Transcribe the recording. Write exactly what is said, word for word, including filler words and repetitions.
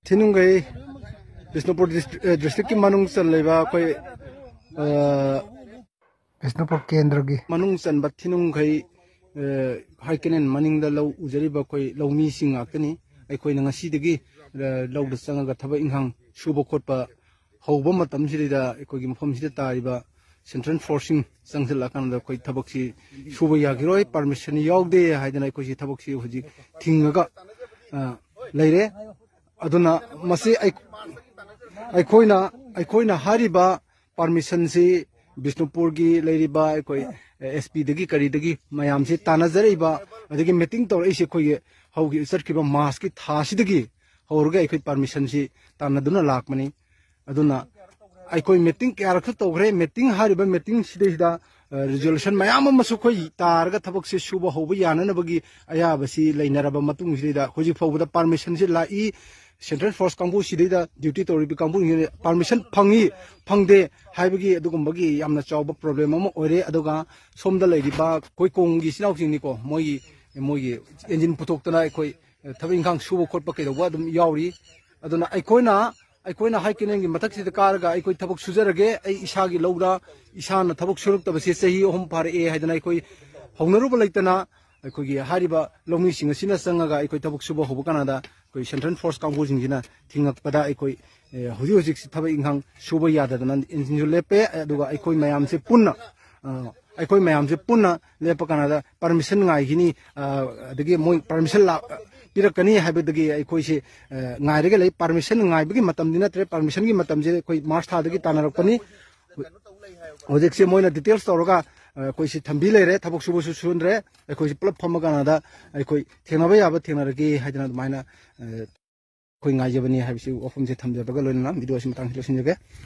ꯊꯤꯅꯨꯡꯒꯩ Bishnupur district, ꯑ, ꯗꯤꯁꯇ꯭ꯔꯤꯛꯀꯤ ꯃꯅꯨꯡ ꯆꯜꯂꯤꯕ ꯑꯩꯈꯣꯏ, ꯑ, ꯕꯤꯁꯅꯨꯄꯨꯔ ꯀꯦꯟꯗ꯭ꯔꯒꯤ ꯃꯅꯨꯡ ꯆꯟꯕ ꯊꯤꯅꯨꯡꯒꯩ, ꯑ, ꯍꯥꯏ ꯀꯦꯅꯦꯜ ꯃꯅꯤꯡꯗ ꯂꯧ ꯎꯖꯔꯤꯕ ꯑꯩꯈꯣꯏ ꯂꯧꯃꯤꯁꯤꯡ ꯉꯥꯛꯇꯅꯤ꯫ ꯑꯩꯈꯣꯏꯅ ꯉꯁꯤꯗꯒꯤ, ꯑ, ꯂꯧꯗ ꯆꯪꯉꯒ ꯊꯕꯛ ꯏꯪꯈꯥꯡ ꯁꯨꯕ ꯈꯣꯠꯄ ꯍꯧꯕ ꯃꯇꯝꯁꯤꯗꯩꯗ ꯑꯩꯈꯣꯏꯒꯤ ꯃꯐꯝꯁꯤꯗ ꯇꯥꯔꯤꯕ ꯁꯦꯟꯇ꯭ꯔꯦꯜ ꯐꯣꯔꯁꯁꯤꯡ ꯆꯪꯁꯤꯜꯂꯛꯑꯀꯥꯟꯗ ꯑꯩꯈꯣꯏ ꯊꯕꯛꯁꯤ ꯁꯨꯕ ꯌꯥꯈꯤꯔꯣꯏ, ꯄꯥꯔꯃꯤꯁꯟ ꯌꯥꯎꯗꯦ ꯍꯥꯏꯗꯅ ꯑꯩꯈꯣꯏꯁꯤ ꯊꯕꯛꯁꯤ ꯍꯧꯖꯤꯛ ꯊꯤꯡꯉꯒ, ꯑ, ꯂꯩꯔꯦ꯫ ꯑꯗꯨꯅ ꯃꯁꯤ ꯑꯩ-, ꯑꯩꯈꯣꯏꯅ, ꯑꯩꯈꯣꯏꯅ ꯍꯥꯏꯔꯤꯕ ꯄꯥꯔꯃꯤꯁꯟꯁꯤ ꯕꯤꯁꯅꯨꯄꯨꯔꯒꯤ ꯂꯩꯔꯤꯕ ꯑꯩꯈꯣꯏ ꯑꯦꯁ ꯄꯤꯗꯒꯤ ꯀꯔꯤꯗꯒꯤ ꯃꯌꯥꯝꯁꯤ ꯇꯥꯟꯅꯖꯔꯛꯏꯕ, ꯑꯗꯒꯤ ꯃꯤꯇꯤꯡ ꯇꯧꯔꯛꯏꯁꯤ ꯑꯩꯈꯣꯏꯒꯤ ꯍꯧꯈꯤ-, ꯆꯠꯈꯤꯕ ꯃꯥꯔꯁꯀꯤ ꯊꯥꯁꯤꯗꯒꯤ ꯍꯧꯔꯒ ꯑꯩꯈꯣꯏ ꯄꯥꯔꯃꯤꯁꯟꯁꯤ ꯇꯥꯟꯅꯗꯨꯅ ꯂꯥꯛꯄꯅꯤ꯫ ꯑꯗꯨꯅ ꯑꯩꯈꯣꯏ ꯃꯤꯇꯤꯡ ꯀꯌꯥꯔꯛꯁꯨ ꯇꯧꯈ꯭ꯔꯦ꯫ ꯃꯤꯇꯤꯡ, ꯍꯥꯏꯔꯤꯕ ꯃꯤꯇꯤꯡꯁꯤꯗꯩꯁꯤꯗ, ꯑ, ꯔꯤꯖꯣꯂꯨꯁꯟ ꯃꯌꯥꯝ ꯑꯃꯁꯨ ꯑꯩꯈꯣꯏ ꯇꯥꯔꯒ ꯊꯕꯛꯁꯦ ꯁꯨꯕ ꯍꯧꯕ ꯌꯥꯅꯅꯕꯒꯤ ꯑꯌꯥꯕꯁꯤ ꯂꯩꯅꯔꯕ ꯃꯇꯨꯡꯁꯤꯗꯩꯗ ꯍꯧꯖꯤꯛ ꯐꯥꯎꯕꯗ ꯄꯥꯔꯃꯤꯁꯟꯁꯤ ꯂꯥꯛꯏ, ꯁꯦꯟꯇ꯭ꯔꯦꯜ ꯐꯣꯔꯁ ꯀꯥꯡꯕꯨꯁꯤꯗꯩꯗ ꯗ꯭ꯌꯨꯇꯤ ꯇꯧꯔꯤꯕ ꯀꯥꯡꯕꯨꯁꯤꯡꯁꯤꯗ ꯄꯥꯔꯃꯤꯁꯟ ꯐꯪꯉꯤ, ꯐꯪꯗꯦ ꯍꯥꯏꯕꯒꯤ ꯑꯗꯨꯒꯨꯝꯕꯒꯤ ꯌꯥꯝꯅ ꯆꯥꯎꯕ ꯄ꯭ꯔꯣꯕ꯭ꯂꯦꯝ ꯑꯃ ꯑꯣꯏꯔꯦ꯫ ꯑꯗꯨꯒ ꯁꯣꯝꯗ ꯂꯩꯔꯤꯕ ꯑꯩꯈꯣꯏ ꯀꯣꯡꯒꯤ ꯏꯆꯤꯟ ꯏꯅꯥꯎꯁꯤꯡꯅꯤꯀꯣ, ꯃꯣꯏꯒꯤ, ꯃꯣꯏꯒꯤ ꯏꯟꯖꯤꯟ ꯄꯨꯊꯣꯛꯇꯅ ꯑꯩꯈꯣꯏ ꯊꯕꯛ ꯏꯪꯈꯥꯡ ꯁꯨꯕ ꯈꯣꯠꯄ ꯀꯩꯗꯧꯕ ꯑꯗꯨꯝ ꯌꯥꯎꯔꯤ꯫ ꯑꯗꯨꯅ ꯑꯩꯈꯣꯏꯅ, ꯑꯩꯈꯣꯏꯅ ꯍꯥꯏ ꯀꯦꯅꯦꯜꯒꯤ ꯃꯊꯛꯁꯤꯗ ꯀꯥꯔꯒ ꯑꯩꯈꯣꯏ ꯊꯕꯛ ꯁꯨꯖꯔꯒꯦ, ꯑꯩ ꯏꯁꯥꯒꯤ ꯂꯧꯗ ꯏꯁꯥꯅ ꯊꯕꯛ ꯁꯨꯔꯛꯇꯕꯁꯦ ꯆꯍꯤ ꯑꯍꯨꯝ ꯐꯥꯔꯛꯑꯦ ꯍꯥꯏꯗꯅ ꯑꯩꯈꯣꯏ ꯍꯧꯅꯔꯨꯕ ꯂꯩꯇꯅ ꯑꯩꯈꯣꯏꯒꯤ ꯍꯥꯏꯔꯤꯕ ꯂꯧꯃꯤꯁꯤꯡ ꯑꯁꯤꯅ ꯆꯪꯉꯒ ꯑꯩꯈꯣꯏ ꯊꯕꯛ ꯁꯨꯕ ꯍꯧꯕ ꯀꯥꯟꯗ ꯑꯩꯈꯣꯏ ꯁꯦꯟꯇ꯭ꯔꯦꯜ ꯐꯣꯔꯁ ꯀꯥꯡꯕꯨꯁꯤꯡꯁꯤꯅ ꯊꯤꯡꯉꯛꯄꯗ ꯑꯩꯈꯣꯏ, ꯑꯦ, ꯍꯧꯖꯤꯛ ꯍꯧꯖꯤꯛꯁꯤ ꯊꯕꯛ ꯏꯪꯈꯥꯡ ꯁꯨꯕ ꯌꯥꯗꯗꯅ ꯏꯟꯖꯤꯟꯁꯨ ꯂꯦꯞꯄꯦ꯫ ꯑꯗꯨꯒ ꯑꯩꯈꯣꯏ ꯃꯌꯥꯝꯁꯦ ꯄꯨꯟꯅ, ꯑ, ꯑꯩꯈꯣꯏ ꯃꯌꯥꯝꯁꯦ ꯄꯨꯟꯅ ꯂꯦꯞꯄ ꯀꯥꯟꯗ ꯄꯥꯔꯃꯤꯁꯟ ꯉꯥꯏꯈꯤꯅꯤ, ꯑ, ꯑꯗꯒꯤ ꯃꯣꯏ ꯄꯥꯔꯃꯤꯁꯟ ꯂꯥꯛ-, ꯄꯤꯔꯛꯀꯅꯤ ꯍꯥꯏꯕꯗꯒꯤ ꯑꯩꯈꯣꯏꯁꯦ, ꯑ, ꯉꯥꯏꯔꯒ ꯂꯩ꯫ ꯄꯥꯔꯃꯤꯁꯟ ꯉꯥꯏꯕꯒꯤ ꯃꯇꯝꯗꯤ ꯅꯠꯇ꯭ꯔꯦ꯫ ꯄꯥꯔꯃꯤꯁꯟꯒꯤ ꯃꯇꯝꯁꯦ ꯑꯩꯈꯣꯏ ꯃꯥꯔꯁ ꯊꯥꯗꯒꯤ ꯇꯥꯟꯅꯔꯛꯄꯅꯤ꯫ ꯍꯧꯖꯤꯛꯁꯦ ꯃꯣꯏꯅ ꯗꯤꯇꯦꯜꯁ ꯇꯧꯔꯒ, ꯑ, ꯑꯩꯈꯣꯏꯁꯤ ꯊꯝꯕꯤ ꯂꯩꯔꯦ, ꯊꯕꯛ ꯁꯨꯕꯁꯨ ꯁꯨꯍꯟꯗ꯭ꯔꯦ꯫ ꯑꯩꯈꯣꯏꯁꯤ ꯄꯨꯂꯞ ꯐꯝꯃ ꯀꯥꯟꯗ ꯑꯩꯈꯣꯏ ꯊꯦꯡꯅꯕ ꯌꯥꯕ ꯊꯦꯡꯅꯔꯒꯦ ꯍꯥꯏꯗꯅ ꯑꯗꯨꯃꯥꯏꯅ, ꯑ, ꯑꯩꯈꯣꯏ ꯉꯥꯏꯖꯕꯅꯤ ꯍꯥꯏꯕꯁꯤ ꯋꯥꯐꯝꯁꯦ ꯊꯝꯖꯕꯒ ꯂꯣꯏꯅꯅ ꯚꯤꯗꯤꯑꯣ ꯑꯁꯤ ꯃꯇꯥꯡꯁꯤꯗ ꯂꯣꯏꯁꯤꯟꯖꯒꯦ꯫